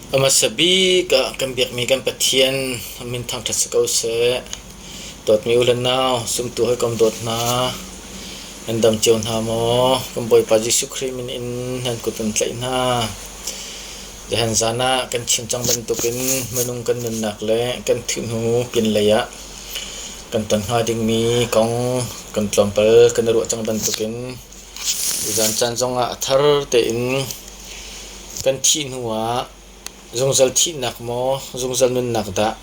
A hmasa bik ah kan biakmi kan Pathian a min thangṭhat si ko seh. Dawtmi u le nau, zumtu hawikom dawt hna, nan dam cio hna maw? Kan Bawipa Jesuh Khrih min in nan kut kan tlaih hna. Zahan zan ah kan chim cang bantukin minung kan nunnak le kan thih hnu pinlei ah kan ton hnga dingmi kong kan tlawmpal kan i ruah cang bantukin Tuzan caan zongah a thar tein kan thih hnuah zungzal thihnak maw zungzal nunnak dah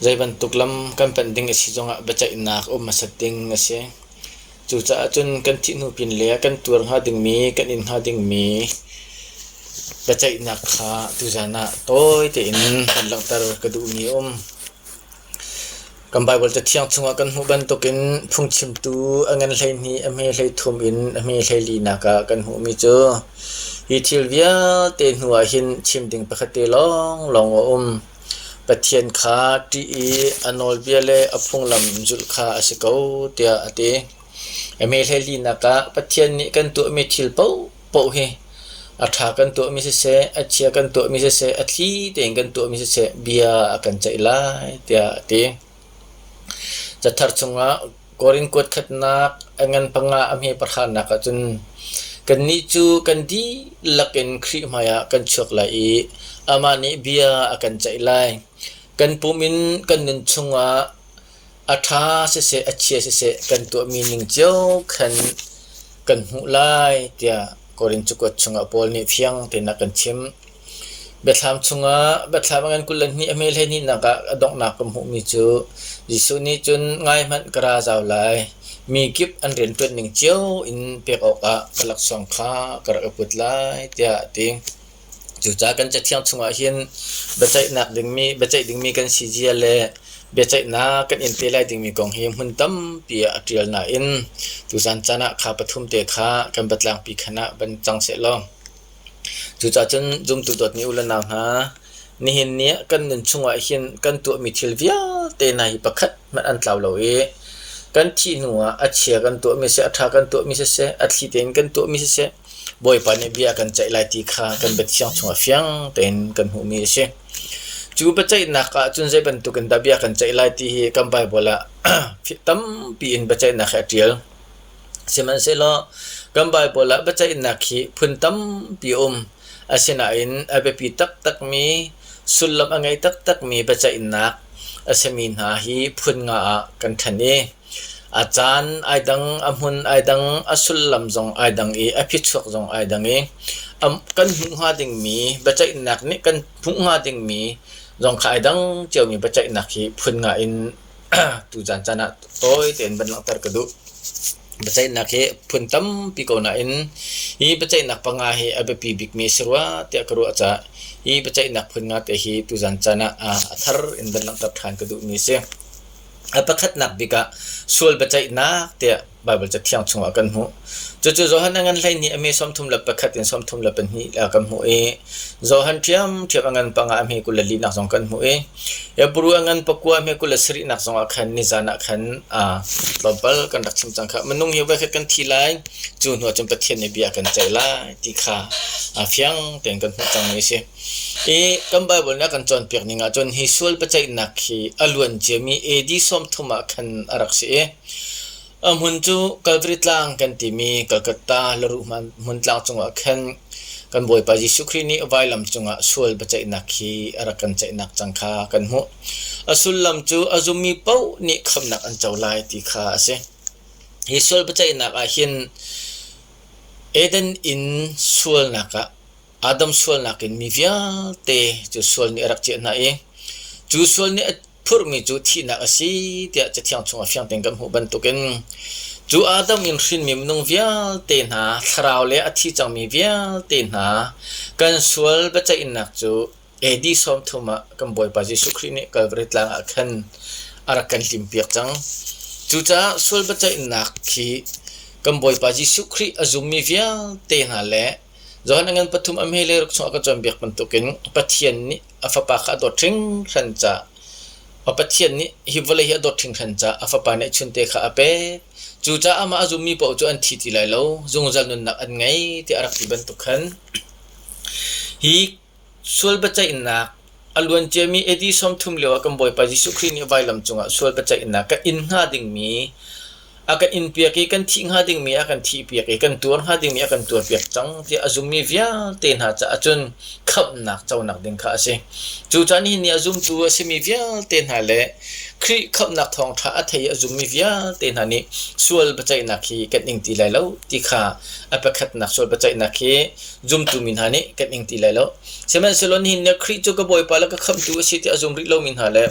zei bantuk lam kan panh ding a si zongah biaceihnak um hmasat ding a si. Cucaah cun kan thih hnu pin le kan tuar hnga dingmi kan in hnga dingmi biaceihnak kha tuzan ah tawi tein kan langhter ka duhmi a um. Kan Baibal Cathiang chungah kan hmuh bantukin phungchimtu a ngan 12, a hme 13 in a hme 14nak ah kan hmuhmi cu hi thil vialte hnuah hin chim ding pakhat te lawnglawng a um. Pathian kha ṭih i a nawlbia le a phunglam zulh kha a si ko tiah a ti. A hme 14nak ah Pathian nih kan tuahmi thil paohpaoh hi A ṭha kan tuahmi siseh, a chia kan tuahmi siseh, a thli tein kan tuahmi siseh bia a kan ceih lai tiah a ti. Cathar chungah Korin kuat khatnak a ngan panga a hme pahranak ahcun kannih cu kan dihlak in Khrih hmaiah kan chuak lai i amah nih bia a kan ceih lai. Kan pum in kan nun chungah a ṭha siseh a chia siseh kan tuahmi ning cio khan kan hmuh lai tiah Korin cakuat chungah Paul nih fiang tein a kan chimh. Biathlam chungah biathlam a ngan 22 a hme 12nak ah a donghnak ka hmuhmi cu Jesuh nih cun ngai hmanh ka ra zau lai. Mi kip an rianṭuan ning cio in pek awkah ka laksawng kha ka rak i put lai tiah a ti. Cucaah kan Cathiang chungah hin biaceihnak dingmi, biaceih dingmi kan si zia le biaceihnak kan in te lai dingmi kong hi hmun tampi ah a ṭial nain tuzan caan ah kha pathum te kha kan biatlangpi khan ah van cang sehlaw cucaah cun zumtu dawtmi u le nau hna nihin ni ah kan nun chungah hin kan tuahmi thil vialte hna hi pakhat hmanh an tlau lo i kan thih hnu ah a chia kan tuahmi siseh, a ṭha kan tuahmi siseh, a thli tein kan tuahmi siseh Bawipa nih bia a kan ceih lai ti kha kan biathiang chungah fiang tein kan hmuhmi a si. Cu biaceihnak ah cun zei bantuk in dah bia kan ceih lai ti hi kan Baibal ah tampi in biaceihnak hi a ṭial. Sihmanhsehlaw kan Baibal ah biaceihnak hi phun tampi a um. Asinain a biapi taktakmi, sullam a ngei taktakmi biaceihnak a simi hna hi phun nga ah kan ṭhen i A caan ai dang, a hmun ai dang, a sullam zong ai dang i a phichuak zong ai dang i kan hmuh hnga dingmi biaceihnak nih kan hmuh hnga dingmi zong kha ai dang ciomi biaceihnak hi phun nga in tuzaan caan ah tawi tein van langhter ka duh. Biaceihnak hi phun tampi ko nain hi biaceihnak panga hi a biapi bikmi a si rua tiah ka ruah caah hi biaceihnak phun nga te hi tuzaan caan ah a thar in van langhter ṭhan ka duhmi a si. A pakhatnak bik ah sual biaceihnak tiah Baibal Cathiang chungah kan hmuh. Cucu Johan a ngan 12 a hme 31 in 32 ah kan hmuh i Johan ṭhiamṭhiam a ngan panga a hme 24 nak zong kan hmuh i Hebrew a ngan pakua a hme 27 nak zongah khan nizan ah khan tlawmpal kan rak chim cang kha. Minung hi voikhat kan thi lai, cu hnu ah cun Pathian nih bia a kan ceih lai ti kha fiang tein kan hmuh cangmi a si. I kan Baibal nih a kan cawnpiak ning ahcun hi sual biaceihnak hi a luan ciami AD 30 ah khan a rak si i a hmun cu Calvary tlang kan timi Calcutta laruh hmun tlang cungah khan kan Bawipa Jesuh Khrih nih vailam cungah sual biaceihnak hi a rak kan ceihnak cang kha kan hmuh. A sullam cu a zummi paoh nih khamhnak an co lai ti kha a si. Hi sual biaceihnak ah hin Eden inn sualnak ah Adam sualnak in mi vialte cu sual nih a rak ciah hna i cu sual nih a phurhmi cu thihnak a si tiah Cathiang chungah fiang tein kan hmuh bantukin cu Adam in hrinmi minung vialte hna thlarau le a thi cangmi vialte hna kan sual biaceihnak cu AD 30 ah kan Bawipa Jesuh Khrih nih Calvary tlang ah khan a rak kan limpiak cang. Cucaah sual biaceihnak khi kan Bawipa Jesuh Khrih a zummi vialte hna le Johan a ngan pathum a hme le ruk chungah ka cawnpiak bantukin Pathian nih a fapa kha a dawt hringhran caah a Pathian nih hi vawlei hi a dawt hringhran caah a fapa nih chunte kha a pek. Cucaah amah a zummi paoh cu an thi ti lai lo, zungzal nunnak an ngei tiah a rak ti bantuk khan hi. Sual biaceihnak a luanciami AD 30 lioah kan Bawipa Jesuh Khrih nih vailam cungah sual biaceihnak kan in hnga dingmi a kan inpiak i kan thih hnga dingmi a kan thihpiak i kan tuar hnga dingmi a kan tuarpiak cang tiah a zummi vialte hna caah cun khamhnak conak ding kha a si. Cucaah nihin ni a zumtu a simi vialte hna le Khrih khamhnak thawngṭha a thei i a zummi vialte hna nih sual biaceihnak hi kan ing ti lai lo ti kha a pakhatnak sual biaceihnak hi zumtu mi hna nih kan ing ti lai lo. Sihmanhsehlaw nihin ni ah Khrih cu ka Bawipa le ka Khamhtu a si ti a zum rih lomi hna le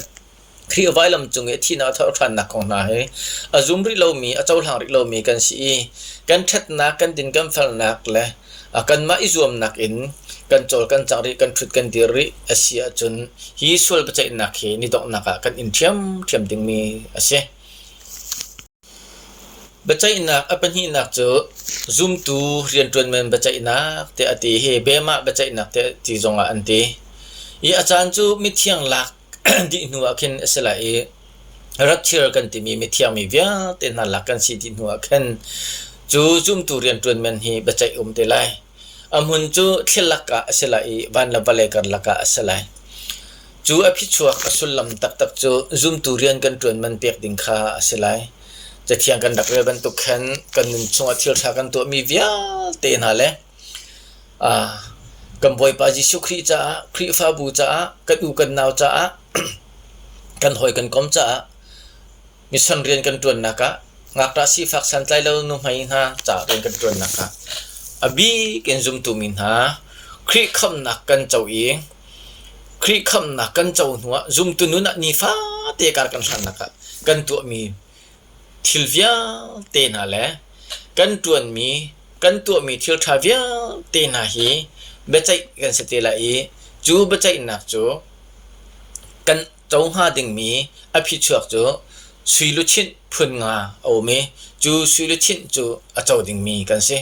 Khrih vailam cung i a thihnak a thawhṭhannak kong hna hi a zum rih lomi, a cohlang rih lomi kan si i kan ṭhatnak, kan din kan felnak le kanmah i zuamnak in kan cawl kan cang rih, kan ṭhut kan dir rih a si ahcun hi sual biaceihnak hi ni donghnak ah kan in ṭhiamṭhiam dingmi a si. Biaceihnak a pahnihnak cu zumtu rianṭuan men biaceihnak tiah a ti hi Bema biaceihnak tiah ti zongah an ti. I a caan cu mithiang lak dih hnu ah khin a si lai i rapture kan timi mithiang mi vialte hna lak kan si dih hnu ah khin cu zumtu rianṭuan men hi biaceih um te lai. A hmun cu thli lakah a si lai i van le vawlei karlak ah a si lai. Cu a phichuak a sullam taktak cu zumtu rian kan ṭuan man pek ding kha a si lai. Cathiang kan rak rel bantuk khan kan nun chungah thil ṭha kan tuahmi vialte hna le kan Bawipa Jesuh Khrih caah, Khrihfabu caah, kan u kan nau caah, kan hawi kan kom caah mission rian kan ṭuannak ah ngakṭah sifak santlai lo nuhmei hna caah rian kan ṭuannak ah a bik in zumtu mi hna Khrih khamhnak kan co i Khrih khamhnak kan co hnuah zumtu nun ah nifate kar kan hlannak ah kan tuahmi thil vialte hna le kan ṭuanmi kan tuahmi thil ṭha vialte hna hi biaceih kan si te lai i cu biaceihnak cu kan co hnga dingmi a phichuak cu sui luchin phun nga a um i cu sui luchin cu a co dingmi kan si.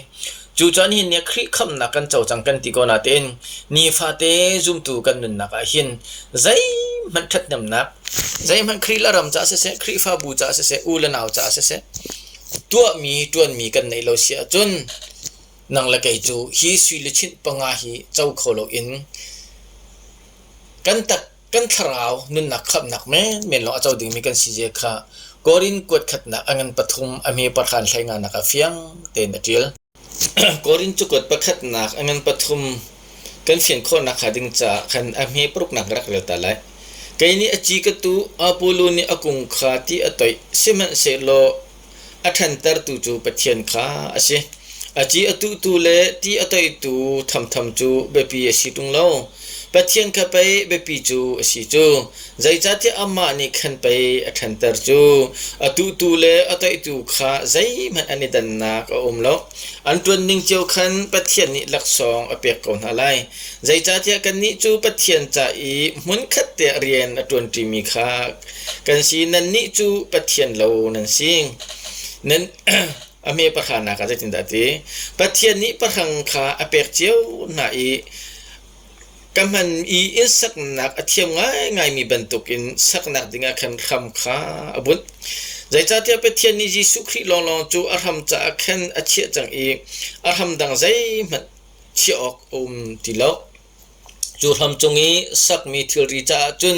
Cu caan hin nih Khrih khamhnak kan co cang kan ti ko natein nifate zumtu kan nunnak ah hin zeihmanh ṭhathnemnak, zeihmanh Khrih le ram caah siseh, Khrihfabu caah siseh, u le nau caah siseh, tuahmi ṭuanmi kan neih lo si ahcun nang le kei cu hi sui luchin panga hi co kho loin kan tak kan thlarau nunnak khamhnak menmen lawng a co dingmi kan si zia kha Korin kuat khatnak a ngan pathum a hme pahran hlei nganak ah fiang tein a ṭial. Korin cu kuat pakhatnak a ngan pathum kan fian khawhnak hnga ding caah khan a hme paruknak ka rak rel ta lai. Kei nih a ci ka tuh, Apollo nih a kung kha ti a toih, sihmanhsehlaw A ṭhantertu cu Pathian kha a si. A ci a tuhtu le ti a toihtu thamtham cu biapi a si ṭung lo. Pathian kha pei biapi cu a si cu. Zeicahtiah amah nih khan pei a ṭhanter cu. A tuhtu le a toihtu kha zeihmanh an i dannak a um lo. An ṭuanning cio khan Pathian nih laksawng a pek ko hna lai. Zeicahtiah kannih cu Pathian ca i hmunkhat te ah rian a ṭuanṭimi kha Kan si nannih cu Pathian lo nan si. Nan a hme pahranak ah zeitindah a ti? Pathian nih pahrang kha a pek cio hna i ka hman i inn saknak a thiam ngaingaimi bantukin saknak dingah khan hram kha a bunh. Zeicahtiah Pathian nih Jesuh Khrih lawnglawng cu a hram caah khan a chiah cang i a hram dang zeihmanh chiah awk a um ti lo. Cu hram cung i sakmi thilri caah cun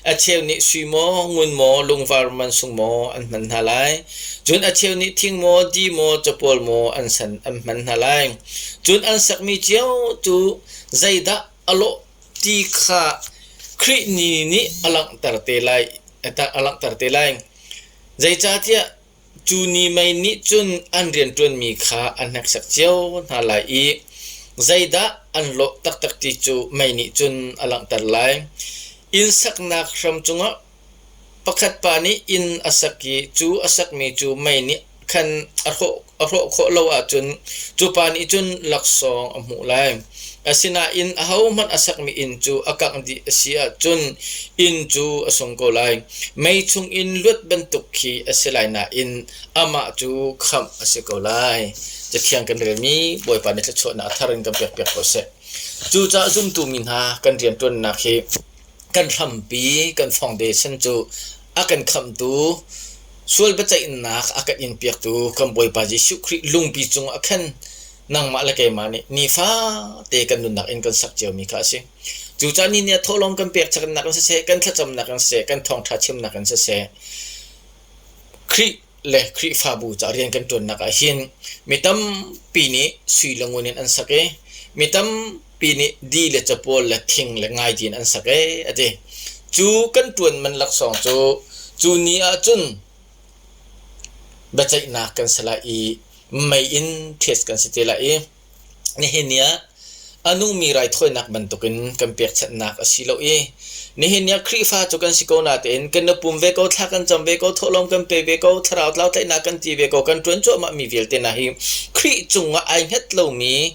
a cheu nih sui maw, ngun maw, lungvar mansung maw an hman hna lai. Cun a cheu nih thing maw, di maw, capawl maw an san an hman hna lai. Cun an sakmi cio cu zeidah a lawh ti kha Khrih ni nih a langhter te lai. A langhter te lai. Zeicahtiah Cu ni mei nih cun an rianṭuanmi kha a hneksak cio hna lai i zeidah an lawh taktak ti cu mei nih cun a langhter lai. Inn saknak hram cungah pakhat pa nih inn a sak i cu a sakmi cu mei nih khan a hrawh a hrawh khawh lo ahcun cu pa nih cun laksawng a hmuh lai. Asinain ahohmanh a sakmi inn cu a kangh dih a si ahcun inn cu a sung ko lai. Mei chungin luat bantuk khi a si lai nain amah cu khamh a si ko lai. Cathiang kan relmi Bawipa nih thluachuahnak a thar in kan pekpiak ko seh. Cucaah zumtu mi hna kan rianṭuannak hi kan hrampi kan foundation cu a kan khamhtu sual biaceihnak a kan inpiaktu kan Bawipa Jesuh Khrih lungpi cungah khan nangmah le keimah nih nifate kan nunnak in kan sak ciomi kha a si. Cucaah ni nih thawhlawm kan pekchannak in siseh, kan thlacamnak in siseh, kan thawngṭha chimnak in siseh, Khrih le Khrihfabu ca rian kan ṭuannak ah hin mi tampi nih sui le ngun in an sak i mi tampi nih di le capawl le thing le ngaidi in an sak ee a ti. Cu kan ṭuan man laksawng cu cu ni ah cun biaceihnak kan si lai i mei in ṭhiat kan si te lai i Nihin ni ah a nungmi raithawinak bantukin kan pekchanhnak a si lo i nihin ni ah Khrihfa cu kan si ko natein kan i pum ve ko, thla kan cam ve ko, thawhlawm kan pe ve ko, thlarau tlau tlaihnak kan ti ve ko, kan ṭuan cuahmahmi vialte hna hi Khrih cungah ai hnget lomi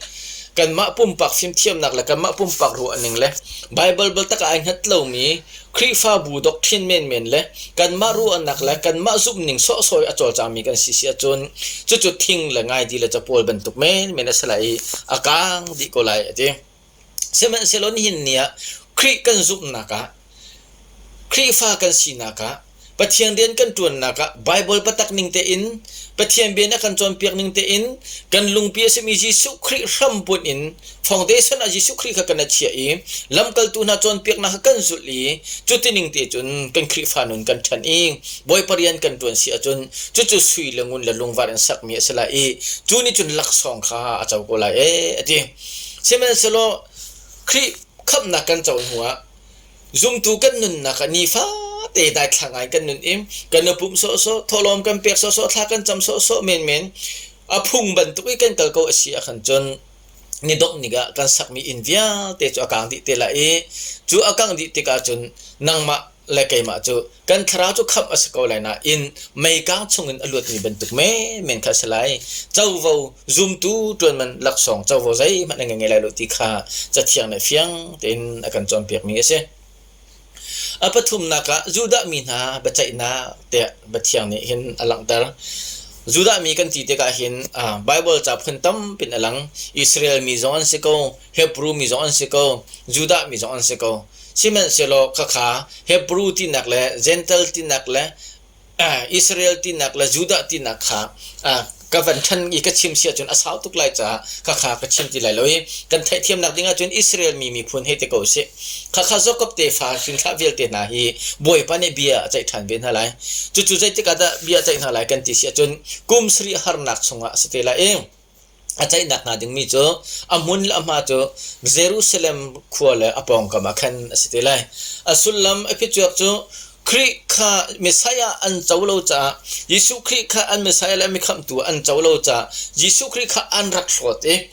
kanmah pumpak fimthiamnak le kanmah pumpak ruahning le Baibal biatak ah ai hngat lomi Khrihfabu doctrine menmen le kanmah ruahnak le kanmah zumhning sawhsawh i a cawlcangmi kan si si ahcun cucu thing le ngaidi le capawl bantuk menmen a si lai i a kaang dih ko lai a ti. Sihmanhsehlaw nihin ni ah Khrih kan zumhnak ah Khrihfa kan sinak ah Pathian rian kan ṭuannak ah Baibal biatak ning tein Pathian bia nih a kan cawnpiak ning tein kan lungpi a simi Jesuh Khrih hrambunh in foundation ah Jesuh Khrih kha kan i chiah i lamkaltu hna cawnpiaknak kha kan zulh i cuti ning te cun kan Khrihfa nun kan ṭhan i Bawipa rian kan ṭuan si ahcun cucu sui le ngun le lungvar in sakmi a si lai i cu nih cun laksawng kha a co ko lai ee a ti. Sihmanhsehlaw Khrih khamhnak kan co hnuah Zumtu kan nunnak ah nifate daithlang ngai kan nun i kan i pumh sawhsawh, thawhlawm kan pek sawhsawh, thla kan cam sawhsawh menmen a phung bantuk i kan kal ko a si ahkhan cun ni dongh nik ah kan sakmi inn vialte cu a kang dih te lai i cu a kangh dih tikah cun nangmah le keimah cu kan thlarau cu khamh a si ko lai nain meikang chungin a luatmi bantuk menmen kha a si lai. Covo zumtu ṭuanman laksawng covo zeihmanh an ngei lai lo ti kha Cathiang nih fiang tein a kan cawnpiakmi a si. A pathumnak ah Judah mi hna biaceihnak tiah Cathiang nih hin a langhter. Judah mi kan ti tikah hin Baibal ca phun tampin a lang. Israel mi zong an si ko, Hebrew mi zong an si ko, Judah mi zong an si ko. Sihmanhsehlaw khakha Hebrew tinak le Jentail tinak le Israel tinak le Judah tinak kha ka van ṭhan i ka chim si ahcun a sau tuk lai caah khakha ka chim ti lai lo i kan theihthiamnak ding ahcun Israel mi miphun hei ti ko usih. Khakha Jakob tefa hrinthlah vialte hna hi Bawipa nih bia a ceih ṭhan ve hna lai. Cucu zeitik ah dah bia a ceih hna lai kan ti si ahcun kum sarih harnak chungah a si te lai i A ceihnak hnga dingmi cu a hmun le a hma cu Jerusalem khua le a pawngkam ah khan a si te lai. A sullam a phichuak cu Khrih kha Messiah an co lo caah Jesuh Khrih kha an Messiah le an mikhamhtu an co lo caah Jesuh Khrih kha an rak hlawt i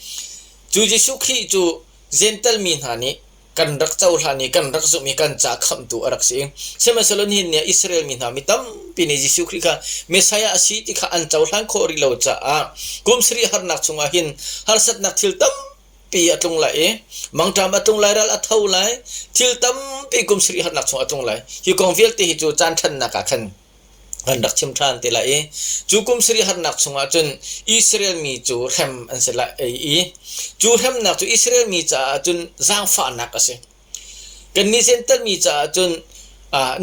cu Jesuh Khrih cu Jentail mi hna nih kan rak cohlan i kan rak zumh i kan ca khamhtu a rak si. Sihmanhsehlaw nihin ni ah Israel mi hna mi tampi nih Jesuh Khrih kha Messiah a si ti kha an cohlan khawh rih lo caah kum sarih harnak chungah hin harsatnak thil tampi a tlung lai i mangṭam a tlung lai, ral a tho lai, thil tampi kum sarih harnak chungah a tlung lai. Hi kong vialte hi cu caan ṭhannak ah khan kan rak chim ṭhan te lai i cu kum sarih harnak chungah cun Israel mi cu hrem an si lai i cu hremnak cu Israel mi caah cun zaangfahnak a si. Kannih Jentail mi caah cun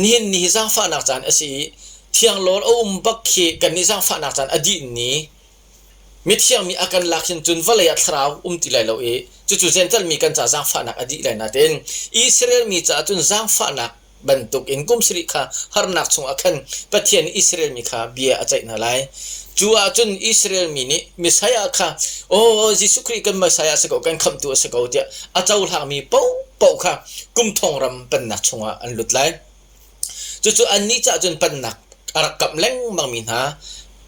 nihin ni hi zaangfahnak caan a si i thianglawl a um bak khi kannih zaangfahnak caan a dih ni mithiang mi a kan lak hin cun vawlei ah thlarau um ti lai lo i cucu Jentail mi kan ca zaangfahnak a dih lai nain Israel mi caah cun zaangfahnak bantukin kum sarih kha harnak chungah khan Pathian nih Israel mi kha bia a ceih hna lai. Cu ah cun Israel mi nih Messiah kha, Aw Jesuh Khrih kan Messiah a si ko, kan khamhtu a si ko tiah a cohlangmi paohpaoh kha kum thong ram pennak chungah an lut lai. Cucu annih caah cun pennak a rak kamh lengmangmi hna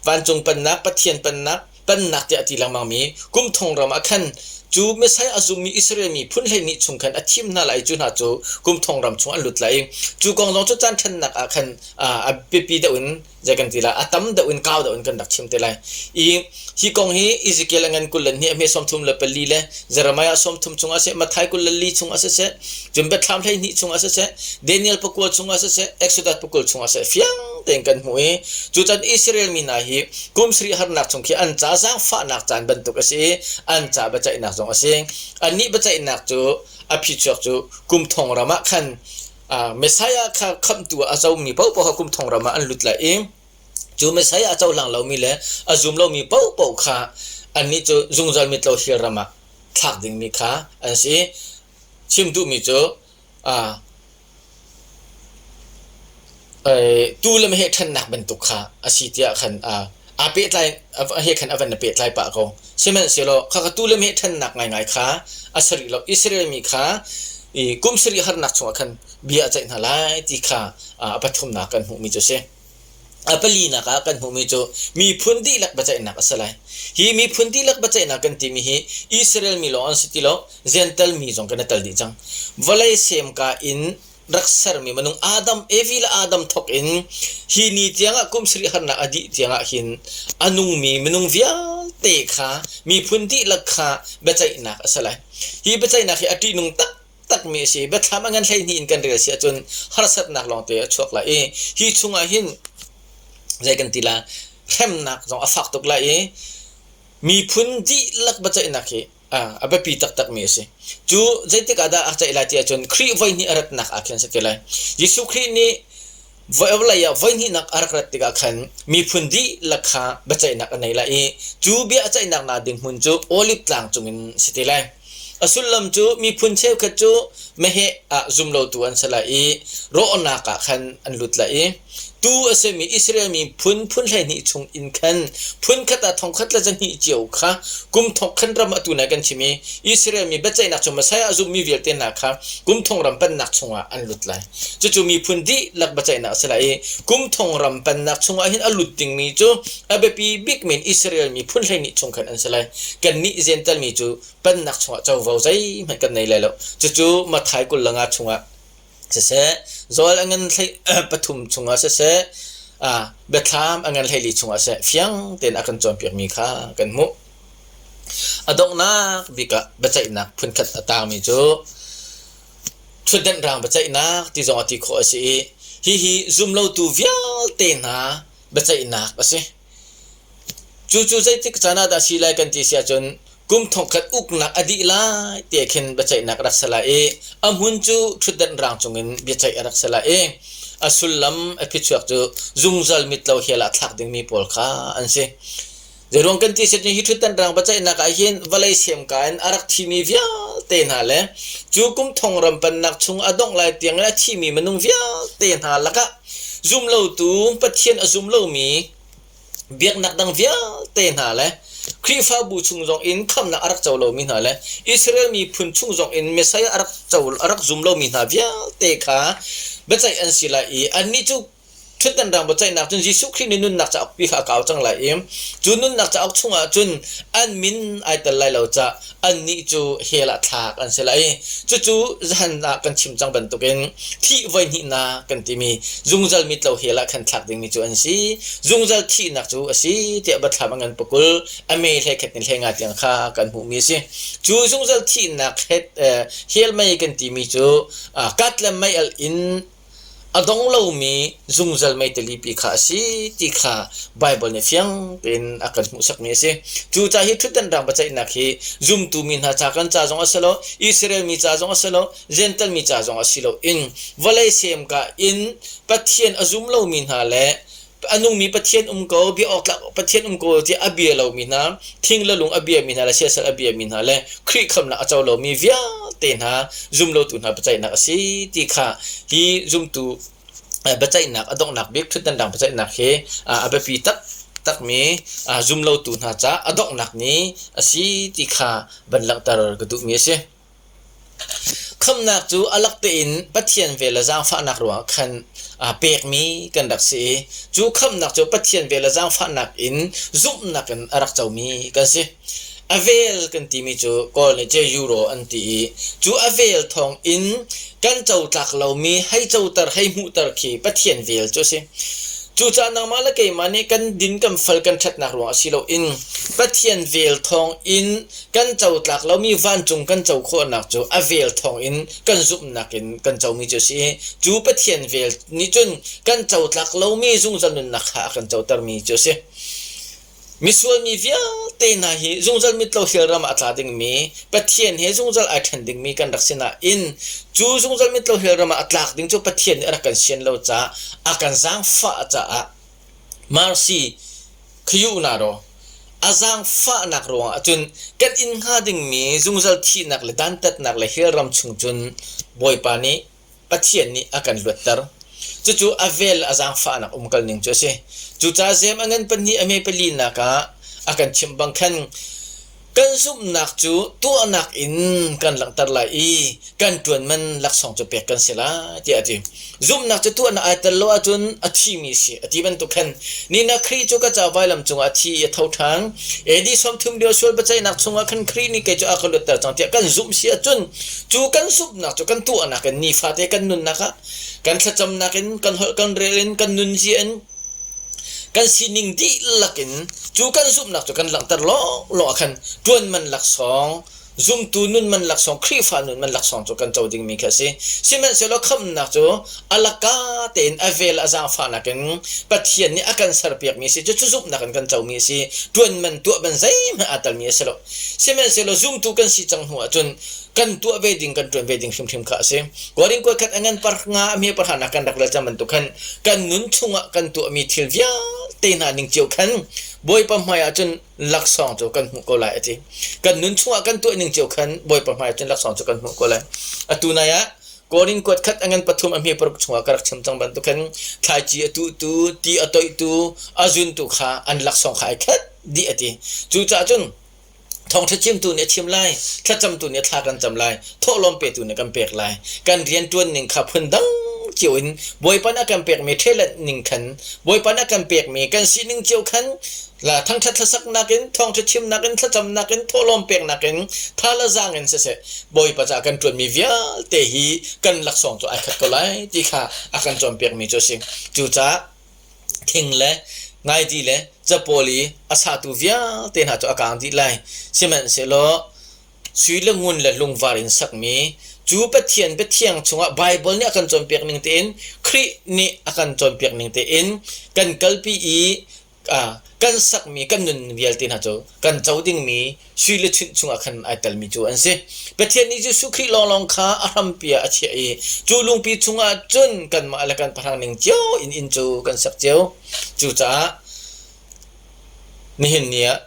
vancung pennak, Pathian pennak, pennak tiah a ti lengmangmi kum thong ram ah khan cu Messiah a zummi Israel mi phun 12 chung khan a thim hna lai cu hna cu kum thong ram chung an lut lai i cu kong zong cu caan ṭhennak ah khan a biapi deuh in zei kan ti lai a tam deuh in kau deuh in kan rak chim te lai i hi kong hi Ezekiel a ngan 22 a hme 34 le Jeremiah 30 chungah seh Matthai 24 chungah siseh cun Biathlam 12 chungah siseh Daniel pakua chungah siseh Exodus pakul chungah siseh fiang tein kan hmuh i cucan Israel mi hna hi kum sarih harnak chung khi an ca zaangfahnak caan bantuk a si i an ca biaceihnak zong a si. Annih biaceihnak cu a phichuak cu kum thong ram ah khan Messiah kha khamhtu ah a comi paohpaoh kha kum thong ram ah an lut lai i cu Messiah a cohlang lomi le a zum lomi paohpaoh kha annih cu zungzal mitlo hell ram ah thlak dingmi kha an si. Chim duhmi cu. Tuu le meheh ṭhennak bantuk kha a si tiah khan aa pehtlai he khan a van i pehtlai pah ko. Sihmanhsehlaw khakha tuu le meheh ṭhennak ngaingai kha a si rih lo. Israel mi kha kum sarih harnak chungah khan bia a ceih hna lai ti kha a pathumnak kan hmuhmi cu a si. A palinak ah kan hmuhmi cu miphun dihlak biaceihnak a si lai. Hi miphun dihlak biaceihnak kan timi hi Israel mi lawng an si ti lo, Jentail mi zong kan i tel dih cang. Vawlei semka in rak sermi minung Adam, Evi le Adam thawk in hi ni tiangah kum sarih harnak a dih tiangah hin a nungmi minung vialte kha miphun dihlak kha biaceihnak a si lai. Hi biaceihnak hi a ṭihnung tak takmi a si. Biathlam a ngan 12 in kan rel si ahcun harsatnak lawngte a chuak lai i hi chungah hin zei kan ti la hremnak zong a fak tuk lai i miphun dihlak biaceihnak hi a biapi taktakmi a si. Cu zeitik ah dah a ceih lai ti ahcun Khrih voihnih a ratnak ah khin a si te lai. Jesuh Khrih nih vawlei ah voihnihnak a rak rat tikah khan miphun dihlak kha biaceihnak a nei lai i cu bia a ceihnak nak ding hmun cu Olive tlang cungin a si te lai. A sullam cu miphun cheukhat cu meheh ah zumlotu an si lai i rawhnak ah khan an lut lai i tuu a simi Israel mi phun phun 12 chung in khan phun khat ah thongkhat le zahnih cio kha kum thong khan ram atu nai kan chim i Israel mi biaceihnak cu Messiah a zummi vialte hna kha kum thong ram pennak chungah an lut lai. Cucu miphun dihlak biaceihnak a si lai i kum thong ram pennak chungah hin a lut dingmi cu a biapi bik men Israel mi phun 12 chung khan an si lai. Kannih Jentail mi cu pennak chungah covo zeihmanh kan nei lai lo. Cucu Matthai 25 chungah siseh, Joel a ngan hlei pathum chungah siseh, Biathlam a ngan 14 chungah siseh, fiang tein a kan cawnpiakmi kha kan hmuh. A donghnak bik ah biaceihnak phunkhat a tangmi cu ṭhutdenh rang biaceihnak ti zong a ti khawh a si i hihi zumlotu vialte hna biaceihnak a si. Cucu zeitik caan ah dah si lai kan ti si ahcun kum thongkhat uknak a dih lai ti khin biaceihnak a rak si lai i a hmun cu ṭhutdenh rang cungin biaceih a rak si lai i a sullam a phichuak cu zungzal mitlo hell ah thlak dingmi pawl kha an si. Zeiruang kan ti set hi ṭhutdenh rang biaceihnak ah hin vawlei semka in a rak thimi vialte hna le cu kum thong ram pennak chung a dongh lai tiang in a thimi minung vialte hna lakah zumlotu Pathian a zum lomi biaknak dang vialte hna le Khrihfabu chung zong in khamhnak a rak co lomi hna le Israel miphun chung zong in Messiah a rak co a rak zum lomi hna vialte kha biaceih an si lai i annih cu Ṭhutdan rang biaceihnak cun Jesuh Khrih nih nunnak cauk pi kha a kau cang lai i cu nunnak cauk chungah cun an min ai tel lai lo cah annih cu hell ah thlak an si lai i cucu zahan ah kan chim cang bantukin thih voihnihnak kan timi zungzal mitlo hell ah khan thlak dingmi cu an si. Zungzal thihnak cu a si tiah Biathlam a ngan pakul a me hlei khat in hlei nga tiang kha kan hmuhmi a si. Cu zungzal thihnak hell mei kan timi cu kat le mei alh in A dong lomi zungzal meitalipi kha a si ti kha Baibal nih fiang tein a kan hmuhsakmi a si. Cucaah hi ṭhutdan rang biaceihnak hi zumtu mi hna ca kan ca zong a si lo, Israel mi ca zong a si lo, Jentail mi ca zong a si loin vawlei semka in Pathian a zum lomi hna le a nungmi Pathian um ko, bia awk tlak Pathian um ko tiah a bia lomi hna, thing le lung a biami hna le siasal a biami hna le Khrih khamnak a co lomi vialte hna zumlotu hna biaceihnak a si ti kha hi zumtu biaceihnak a donghnak bik ṭhutdan dang biaceihnak hi a biapi taktakmi zumlotu hna ca a donghnak ni a si ti kha van langhter ka duhmi a si. Khamhnak cu a lak tein Pathian vel le zaangfahnak ruangah khan pekmi kan rak si i cu khamhnak cu Pathian vel le zaangfahnak in zumhnak in a rak comi kan si. A vel kan timi cu Kawl nih ce euro an ti i cu a vel thawng in kan co tlak lomi hei coter hei hmuhter khi Pathian vel cu a si. Cucaah nangmah le keimah nih kan din kan fal kan ṭhatnak ruangah si loin Pathian vel thawng in kan co tlak lomi vancung kan co khawhnak cu a vel thawngin kan zumhnak in kan comi cu a si i cu Pathian vel nih cun kan co tlak lomi zungzal nunnak kha a kan cotermi cu a si. Misual mi vialte hna hi zungzal mitlo hell ram ah a tla dingmi Pathian he zungzal ai ṭhen dingmi kan rak si nain cu zungzal mitlo hell ram ah a tlak ding cu Pathian nih a rak kan sian lo caah a kan zaangfah caah mercy Khayuhna ro a zaangfahnak ruangah cun kan in hnga dingmi zungzal thihnak le dantatnak le hell ram chung cun Bawipa nih Pathian nih a kan luatter. Cucu a vel a zaangfahnak umkal ning cu a si. Cucaah zem a ngan pahnih a me palinak ah a kan chimh bang khan kan zumhnak cu tuahnak in kan langhter lai i kan ṭuan man laksawng cu pek kan si lai tiah a ti. Zumhnak cu tuahnak ai tel lo ahcun a thimi si a ti bantuk khan nina Khrih cu ka ca vailam cungah a thi i a tho ṭhan. AD 30 lio sual biaceihnak chungah khan Khrih nih kei cu a ka luatter cang tiah kan zumh si ahcun cu kan zumhnak cu kan tuahnak in nifate kan nunnak ah kan thlacamnak in kan holh kan rel in kan nunzia in kan sining dihlak in cu kan zumhnak cu kan langhter lawnglawng ah khan ṭuan man laksawng zumtu nun man laksawng Khrihfa nun man laksawng cu kan co dingmi khi a si. Sihmanhsehlaw khamhnak cu a laka tein a vel a zaangfahnak in Pathian nih a kan serpiakmi a si. Cucu zumhnak in kan comi a si. Ṭuan man tuah man zeihmanh aa telmi a si lo. Sihmanhsehlaw zumtu kan si cang hnu ahcun kan tuah ve ding kan ṭuan ve ding hrimhrim kha a si. Korin kuat khat a ngan par nga a hme parhanak kan rak rel cang bantuk khan kan nun chungah kan tuahmi thil vialte hna ning cio khan Bawipa hmai ah cun laksawng cu kan hmuh ko lai a ti. Kan nun chungah kan tuah ning cio khan Bawipa hmai ah cun laksawng cu kan hmuh ko lai. Atu nai ah Korin kuat khat a ngan pathum a hme paruk chungah ka rak chim cang bantuk khan thlaici a tuhtu, ti a toihtu, a zuntu kha an laksawng kha ai khat dih a ti. Cucaah cun Thawngṭha chimtu nih a chim lai, thlacamtu nih thla kan cam lai, thawhlawm petu nih kan pek lai. Kan rianṭuan ning kha phundang cio in Bawipa nih a kan pekmi ṭhehlanh ning khan, Bawipa nih a kan pekmi kan sining cio khan la thangṭhat hlasaknak in, thawngṭha chimnak in, thlacamnak in, thawhlawm peknak in, tha le zaang in siseh, Bawipa caah kan ṭuanmi vialte hi kan laksawng cu ai khat ko lai ti kha a kan cawnpiakmi cu a si. Cucaah thing le ngaidi le capawl i a satu vialte hna cu a kaang dih lai. Sihmanhsehlaw sui le ngun le lungvar in sakmi cu Pathian biathiang chungah Baibal nih a kan cawnpiak ning tein Khrih nih a kan cawnpiak ning tein kan kalpi i kan sakmi kan nun vialte hna cu kan co dingmi sui le chunh chungah khan ai telmi cu an si. Pathian nih Jesuh Khrih lawnglawng kha a hrampi ah a chiah i cu lungpi chungah cun kanmah le kan pahrang ning cio in inn cu kan sak cio. Cucaah nihin ni ah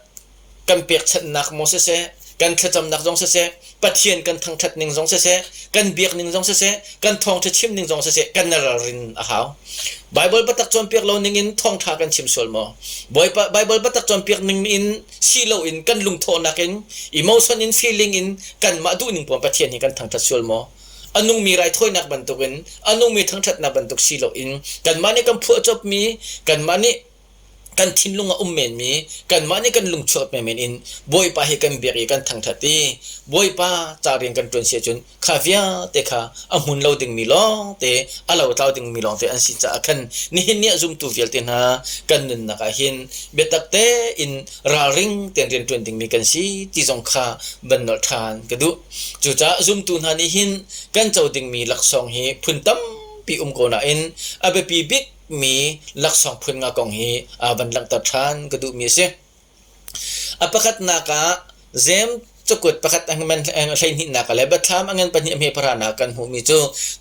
kan pekchanhnak maw siseh, kan thlacamnak zong siseh, Pathian kan thangṭhat ning zong siseh, kan biak ning zong siseh, kan thawngṭha chim ning zong siseh, kan ralrin a hau. Baibal biatak cawnpiak lo ning in thawngṭha kan chim sual maw? Bawipa Baibal biatak cawnpiak ning in si loin kan lungthawhnak in emotion in feeling in kanmah duhning puan Pathian hi kan thangṭhat sual maw? A nungmi raithawinak bantukin a nungmi thangṭhatnak bantuk si loin kanmah nih kan phuahcopmi kanmah nih kan thinlung a um menmi kanmah nih kan lungchuak menmen in Bawipa hi kan biak i kan thangṭhat i Bawipa ca rian kan ṭuan si ahcun kha vialte kha a hmun lo dingmi lawngte a lotlau dingmi lawngte an si caah khan nihin ni ah zumtu vialte hna kan nunnak ah hin biatak tein ralring tein rian ṭuan dingmi kan si ti zong kha van nolh ṭhan ka duh. Cucaah zumtu hna nih hin kan co dingmi laksawng hi phun tampi um ko nain a biapi bik mi laksawng phun nga kong hi van langhter ṭhan ka duhmi a si. A pakhatnak ah Jeim cakuat pakhat a ngan hleihnihnak le Biathlam a ngan pahnih a hme pahranak kan hmuhmi cu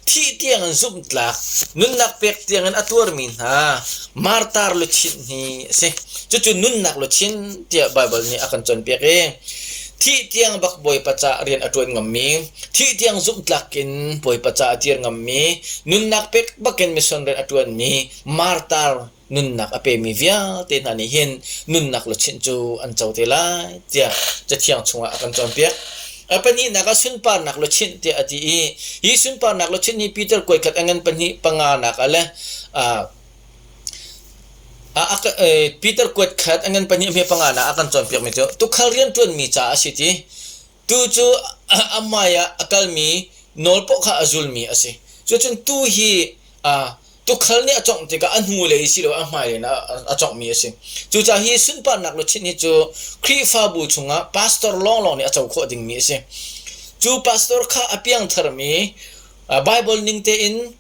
thih tiangin zumhtlak nunnak pek tiangin a tuarmi hna martar luchin hi a si. Cucu nunnak luchin tiah Baibal nih a kan cawnpiak i thih tiang bak Bawipa caah rian a ṭuan ngammi, thih tiang zumhtlak in Bawipa caah a dir ngammi, nunnak pek bakin mission rian a ṭuanmi martar nunnak a pemi vialte hna nih hin nunnak luchin cu an co te lai tiah Cathiang chungah a kan cawnpiak. A pahnihnak ah sunparnak luchin tiah a ti i hi sunparnak luchin hi Peter kuaikhat a ngan pahnih panganak ah le Peter kuat khat a ngan pahnih hme panganak a kan cawnpiakmi cu tukhal rianṭuanmi caah a si ti. Tu cu a hmai ah a kalmi nawl paoh kha a zulmi a si. Cucun tu hi tukhal nih a cawngh tikah a hnulei si lo a hmailei in a cawnghmi a si. Cucaah hi sunparnak luchin hi cu Khrihfabu chungah pastor lawnglawng nih a co khawh dingmi a si. Cu pastor kha a piangtharmi Bible ning tein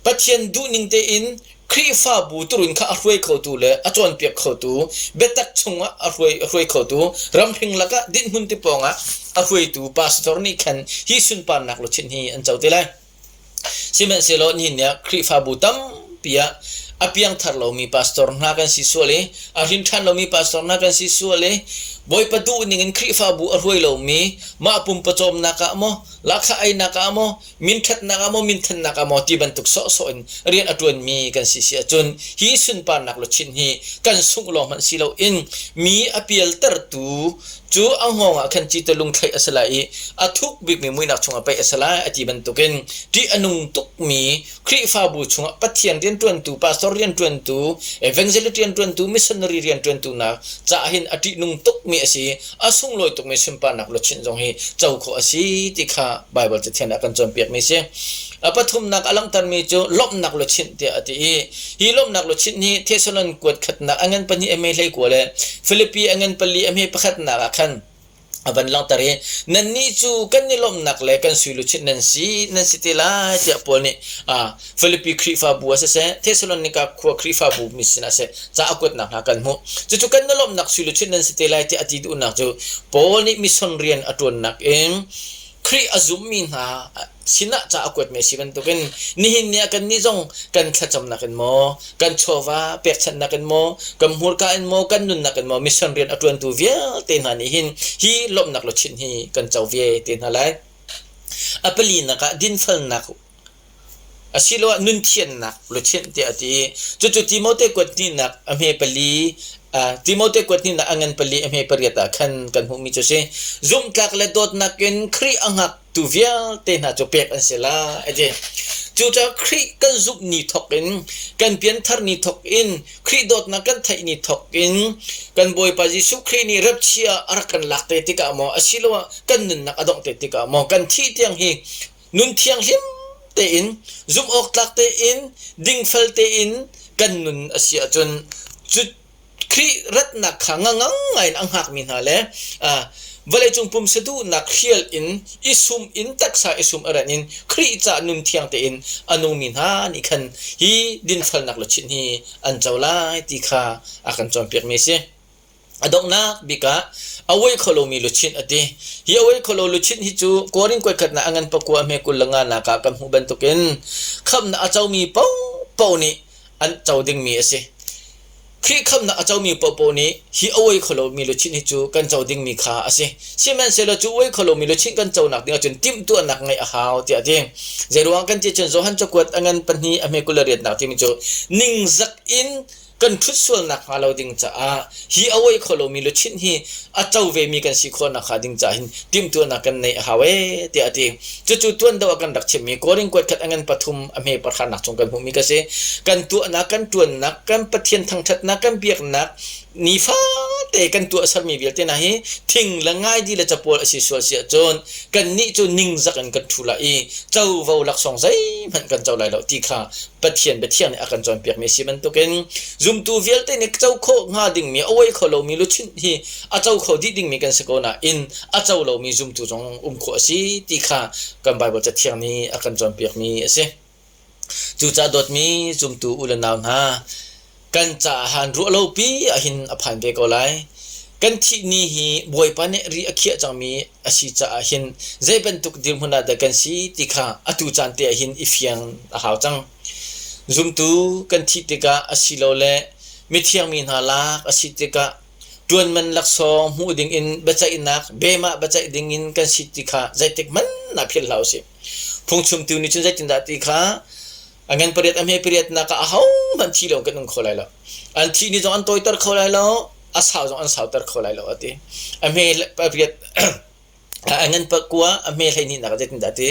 Pathian duhning tein Khrihfabu turun kha a hruai khotu le a cawnpiak khotu, biatak chungah a hruai, a hruai khotu, ramhring lakah dinhmun ti pawngah a hruaitu pastor nih khan hi sunparnak luchin hi an co te lai. Sihmanhsehlaw nihin ni ah Khrihfabu tampi ah A piangthar lomi pastor hna kan si sual i a hrin ṭhan lomi pastor hna kan si sual i Bawipa duh ning in Khrihfabu a hruai lomi mah pumpawcawmnak ah maw lahkhah einak ah maw minṭhatnak ah maw minthannak ah maw ti bantuk sawhsawh in rian a ṭuanmi kan si si ahcun hi sunparnak luchin hi kan sungh lawng hmanh si loin mi a pialtertu cu a hngawng ah khan cite lungthlaih a si lai i a thuk bikmi muihnak chungah paih a si lai a ti bantukin ṭih a nung tukmi Khrihfabu chungah Pathian rianṭuantu, pastor rianṭuantu, evangelist rianṭuantu, missionary rianṭuantu nak caah hin a ṭihnung tukmi a si i a sunglawi tukmi sunparnak luchin zong hi co khawh a si ti kha Baibal Cathiang ah kan cawnpiakmi a si. A pathumnak a langhtermi cu lawmhnak luchin tiah a ti i hi lawmhnak luchin hi Thessalon kuat khatnak a ngan pahnih a hme 19 le Filipi a ngan pali a hme pakhatnak ah khan a van langhter i nannih cu kan i lawmhnak le kan sui luchin nan si nan si te lai tiah Paul nih Filipi Khrihfabu ah siseh Thesalonika khua Khrihfabu mi sinah seh ca a kuatnak hna kan hmuh. Cucu kan i lawmhnak sui luchin nan si te lai tiah a ti duhnak cu Paul nih mission rian a ṭuannak in Khrih a zummi hna sinah ca a kuatmi a si bantukin nihin ni ah kannih zong kan thlacamnak in maw kan chawva pekchanhnak in maw kan hmurka in maw kan nunnak in maw mission rian a ṭuantu vialte hna nih hin hi lawmhnak luchin hi kan co ve te hna lai. A palinak ah dinfelnak asiloah nunthiannak luchin tiah a ti i cucu Timote kuat hnihnak a hme pali Timote kuat hnihnak a ngan pali a hme pariat ah khan kan hmuhmi cu a si. Zumhtlak le dawtnak in Khrih a hngak tu vialte hna cu pek an si lai a ti. Cucaah Khrih kan zumh ni thawk in kan pianthar ni thawk in Khrih dawtnak kan theih ni thawk in kan Bawipa Jesuh Khrih nih rapchia a rak kan lak te tikah maw asiloah kan nunnak a dongh te tikah maw kan thih tiang hi nun thianghlim tein zumh awk tlak tein dingfel tein kan nun a si ahcun cu Khrih ratnak kha ngangang ngaiin a hngakmi hna le vawleicung pumsa duhnak hrial in i sum in taksa i sum a ran in Khrih ca nun thiang tein a nungmi hna nih khan hi dinfelnak luchin hi an co lai ti kha a kan cawnpiakmi a si. A donghnak bik ah a uai kho lomi luchin a ti. Hi a uai kho lo luchin hi cu Korin kuaikhatnak a ngan pakua a hme 25 nak ah kan hmuh bantukin khamhnak a comi paohpaoh nih an co dingmi a si. Khrih khamhnak a comi paohpaoh nih hi a uai kho lomi luchin hi cu kan co dingmi kha a si. Sihmanhsehlaw cu uai kho lomi luchin kan conak ding ahcun timhtuahnak ngeih a hau tiah a ti. Zeiruang kan ti cun Johan cakuat a ngan pahnih a hme 28nak timi cu ningzak in kan ṭhut sual nakhnga lo ding caah hi a uai kho lomi luchin hi a co vemi kan si khawh nakhnga ding caah hin timhtuahnak kan neih a hau ee tiah a ti. Cucu tuan deuh ah kan rak chimmi Korin kuat khat a ngan pathum a hme pahranak chung kan hmuhmi ka si. Kan tuahnak, kan ṭuannak, kan Pathian thangṭhatnak, kan biaknak nifate kan tuahsermi vialte hna hi thing le ngaidi le capawl a si sual si ahcun kannih cu ningzak in kan ṭhu lai i covo laksawng zeihmanh kan co lai lo ti kha Pathian biathiang nih a kan cawnpiakmi a si bantukin zumtu vialte nih co khawh hnga dingmi a uai kho lomi luchin hi a co kho dih dingmi kan si ko nain a co lomi zumtu zong um khawh a si ti kha kan Baibal cathiang nih a kan cawnpiakmi a si. Cucaah dawtmi zumtu u le nau hna, kan caah han ruah lopi ahhin a phan ve ko lai. Kan thih ni hi Bawipa nih ri a khiah cangmi a si caah hin zei bantuk dirhmun ah dah kan si ti kha atu caan te ah hin i fiang a hau cang. Zumtu kan thih tikah asilole mithiang mi hna lak a si tikah ṭuanman laksawng hmuh dingin biaceihnak bemah biaceih dingin kan si ti kha zeitik hmanh ah philh hlah usih. Phungchimtu nih cun zeitindah ti kha a ngan pariat a hme pariatnak ah ahohmanh thi lo kan um kho lai lo. An thih ni zong an tawiter kho lai lo, a sau zong an sauter kho lai lo a ti. A hme pariat a ngan pakua a hme 12 nak ah zeitindah a ti.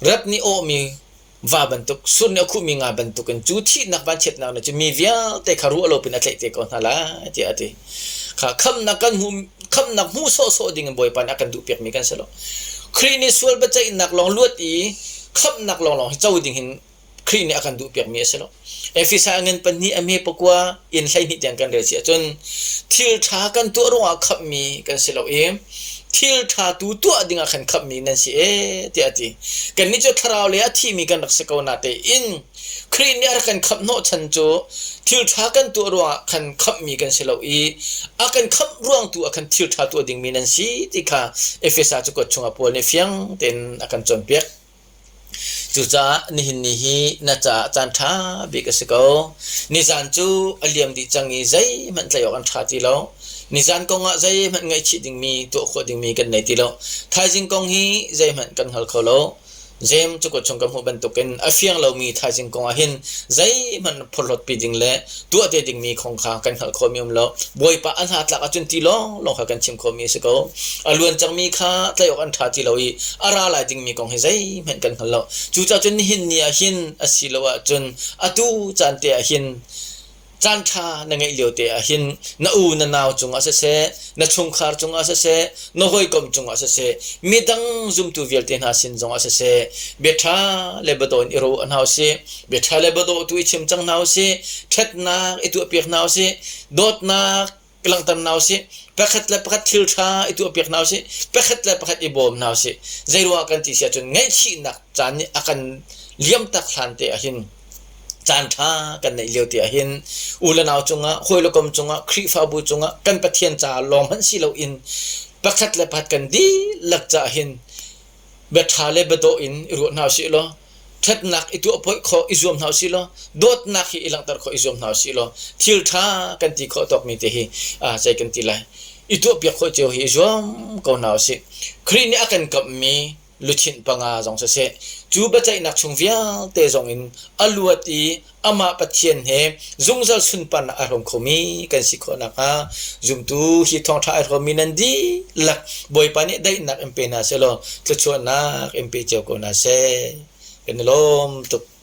Rap nih awhmi va bantuk sur nih a khuhmi nga bantukin cu thihnak vanchiatnak nih cun mi vialte kha ruah lo pin a tlaih te ko hna lai tiah a ti. Kha khamnak kan hmu khamnak hmu sawhsawh ding in Bawipa nih a kan duhpiakmi kan si lo. Khrih nih sual biaceihnak lawng luat i khamhnak lawnglawng hi co ding hin Khrih nih a kan duhpiakmi a si lo. Efesa a ngan pahnih a hme pakua in 12 tiang kan rel si ahcun thil ṭha kan tuah ruangah khamhmi kan si lo i thil ṭha tu tuah dingah khan khamhmi nan si ee tiah a ti. Kannih cu thlarau lei a thimi kan rak si ko natein Khrih nih a rak kan khamh hnawhchan cu thil ṭha kan tuah ruangah khan khamhmi kan si lo i a kan khamh ruang tu ah khan thil ṭha tuah dingmi nan si ti kha Efesa cakuat chungah Paul nih fiang tein a kan cawnpiak. Cucaah nihin ni hi na caah caan ṭha bik a si ko. Nizan cu a liam dih cang i zeihmanh tlaih awk an ṭha ti lo. Nizan kong ah zeihmanh ngaihchih dingmi, tuah khawh dingmi kan nei ti lo. Thaizing kong hi zeihmanh kan hngal kho lo. Jeim cakuat chung ka hmuh bantukin a fiang lomi thaizing kong ah hin zeihmanh phorhlawtpi ding le tuah te dingmi kong kha kan hngalh khawhmi um lo. Bawipa a hna tlak ahcun ti lawnglawng kha kan chim khawhmi a si ko. A luan cangmi kha tlaih awk an ṭha ti lo i a ra lai dingmi kong hi zeihmanh kan hngal lo. Cucaah cun nihin ni ah hin asiloah cun atu caan te ah hin Caanṭha na ngeih lio te ah hin na u na nau cungah siseh, na chungkhar cungah siseh, na hawikom cungah siseh, midang zumtu vialte hna sin zongah siseh, bia ṭha le biadawh in i ruah hna usih, bia ṭha le biadawh tu i chim cang hna usih, ṭhatnak i tuahpiak hna usih, dawtnak langhter hna usih, pakhat le pakhat thil ṭha i tuahpiak hna usih, pakhat le pakhat i bawm hna usih. Zeiruangah kan ti si ahcun ngaihchihnak caan nih a kan liamtak hlan te ah hin caan ṭha kan neih lio te ah hin u le nau cungah, hawi le kom cungah, Khrihfabu cungah kan Pathian caah lawng hmanh si loin pakhat le pakhat kan dihlak caah hin bia ṭha le bia dawh in i ruah hna usih law ṭhatnak i tuah pawih khawh i zuam hna usih law dawtnak hi i langhter khawh i zuam hna usih law thil ṭha kan ti khawh tawkmi te hi zei kan ti lai i tuahpiak khawh cio hi i zuam ko hna usih. Khrih nih a kan kamhmi luchin panga zong siseh cu biaceihnak chung vialte zong in a luat i amah Pathian he zungzal sunparnak a hrawm khomi kan si khawh nakhnga zumtu hi thawngṭha ai hrawmmi nan dihlak Bawipa nih daihnak in pe hna sehlaw thluachuahnak in pe cio ko hna seh. Kan i lawm tuk.